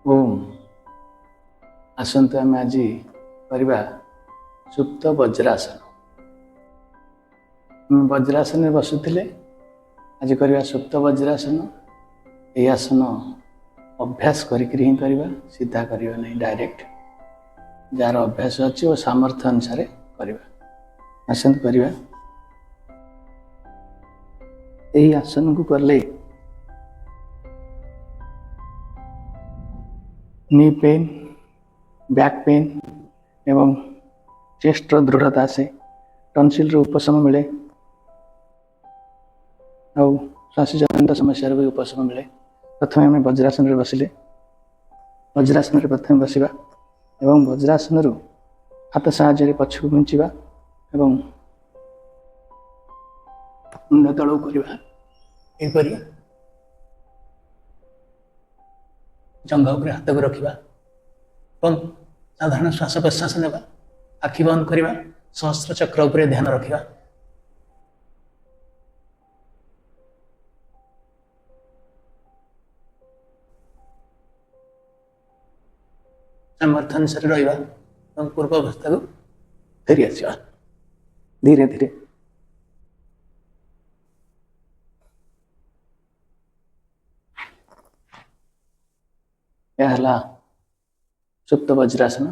ଓମ୍। ଆସନ୍ତୁ ଆମେ ଆଜି କରିବା ସୁପ୍ତ ବଜ୍ରାସନ। ଆମେ ବଜ୍ରାସନରେ ବସୁଥିଲେ, ଆଜି କରିବା ସୁପ୍ତ ବଜ୍ରାସନ। ଏହି ଆସନ ଅଭ୍ୟାସ କରିକିରି ହିଁ କରିବା, ସିଧା କରିବା ନାହିଁ, ଡାଇରେକ୍ଟ। ଯାହାର ଅଭ୍ୟାସ ଅଛି ଓ ସାମର୍ଥ୍ୟ ଅନୁସାରେ କରିବା। ଆସନ୍ତୁ କରିବା। ଏହି ଆସନକୁ କଲେ ନି ପେନ୍, ବ୍ୟାକ୍ ପେନ୍ ଏବଂ ଚେଷ୍ଟର ଦୃଢ଼ତା ଆସେ, ଟନସିଲ୍ର ଉପଶମ ମିଳେ ଆଉ ଶ୍ୱାସଜନିତ ସମସ୍ୟାର ବି ଉପଶମ ମିଳେ। ପ୍ରଥମେ ଆମେ ବଜ୍ରାସନରେ ବସିଲେ, ବଜ୍ରାସନରେ ପ୍ରଥମେ ବସିବା ଏବଂ ବଜ୍ରାସନରୁ ହାତ ସାହାଯ୍ୟରେ ପଛକୁ ଘୁଞ୍ଚିବା ଏବଂ ମୁଣ୍ଡ ତଳକୁ କରିବା। ଏହିପରି ଜଙ୍ଘ ଉପରେ ହାତକୁ ରଖିବା ଏବଂ ସାଧାରଣ ଶ୍ୱାସ ପ୍ରଶ୍ୱାସ ନେବା, ଆଖି ବନ୍ଦ କରିବା, ସହସ୍ର ଚକ୍ର ଉପରେ ଧ୍ୟାନ ରଖିବା। ସାମର୍ଥ୍ୟ ଅନୁସାରେ ରହିବା ଏବଂ ପୂର୍ବ ଅବସ୍ଥାକୁ ଫେରି ଆସିବା ଧୀରେ ଧୀରେ। ଏହା ହେଲା ସୁପ୍ତ ବଜ୍ରାସନ।